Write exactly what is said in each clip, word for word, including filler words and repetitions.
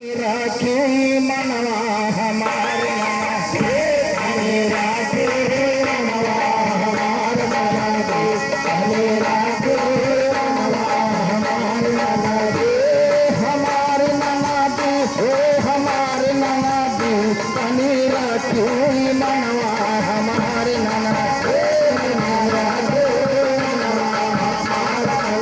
राखी मनवा हमार ननद, राखी मनवा हमार ननद, राखी मनवा हमार ननद, हमार ननद, ओ हमार ननद, तनी राखी मनवा हमार ननद, राखी मनवा हमार ननद।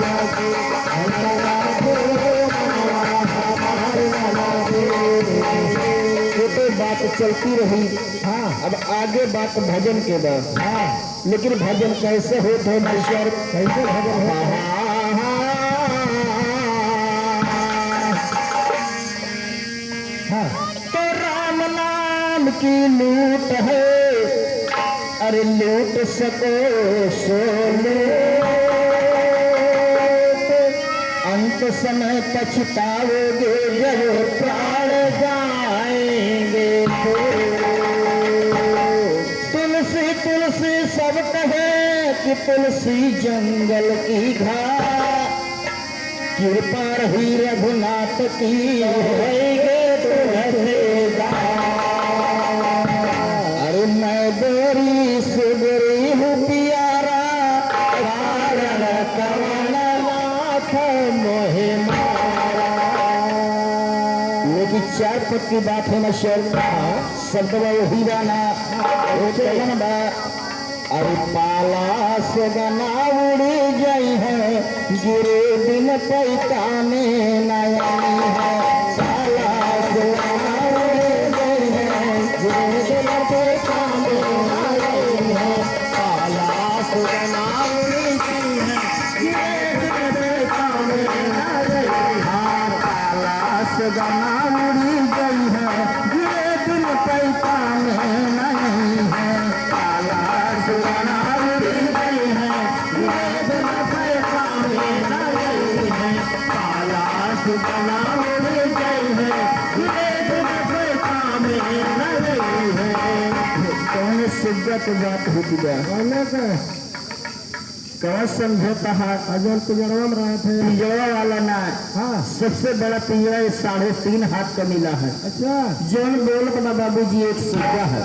ये तो बात चलती रही। हाँ। अब आगे बात भजन के बा। हाँ। लेकिन भजन कैसे होत है मास्टर? कैसे भजन होत है? हाँ। तो राम नाम की लूट है, अरे लूट सको सो लूट, अंत समय पछताओगे जब प्राण जाएंगे तो। तुलसी तुलसी सब कहे कि तुलसी जंगल की घास, कृपा रही रघुनाथ की, होइगे तुलसीदास। अरे मैं बेरी सुगरी हूँ पियारा, कारण कवन नाथ मोहे मारा। लेकिन चार पद की बात है ना शेर, हाँ। शब्द वही बा ना, वो चलन बा। अरे पाला सुगना उड़ी जइहैं, गिरे बिन पैता में न अइहैं। पाला सुगना उड़ी जइहैं, गिरे बिन पैता में न अइहैं। पाला सुगना उड़ी जइहैं, गिरे बिन पैता में न अइहैं। हाँ, पाला सुगना उड़ी जइहैं, गिरे बिन पैता में न अइहैं। पाला सुगना उड़ी जइहैं, गिरे बिन पैता में न अइहैं। पाला सुगना उड़ी जइहैं, गिरे बिन पैता में न अइहैं। कौन सुगत बात होती बा? कौन का? कौन समझता है? अजल पिंजड़वा में रहत है। पिंजड़वा वाला ना। हाँ। सबसे बड़ा पिंजड़ा ये साढ़े तीन हाथ का मिला है। अच्छा। जौन बोलत बा बाबूजी एक सुग्गा है।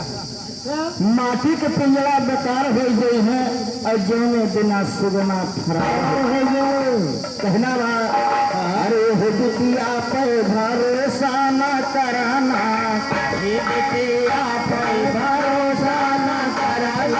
माटी के पिंजड़ा बेकार होइ गई है और जौने बिना सुगना फरार होइ गए। कहना बा, अरे हो बिटिया पे भरोसा ना करना, हे बिटिया पे भरोसा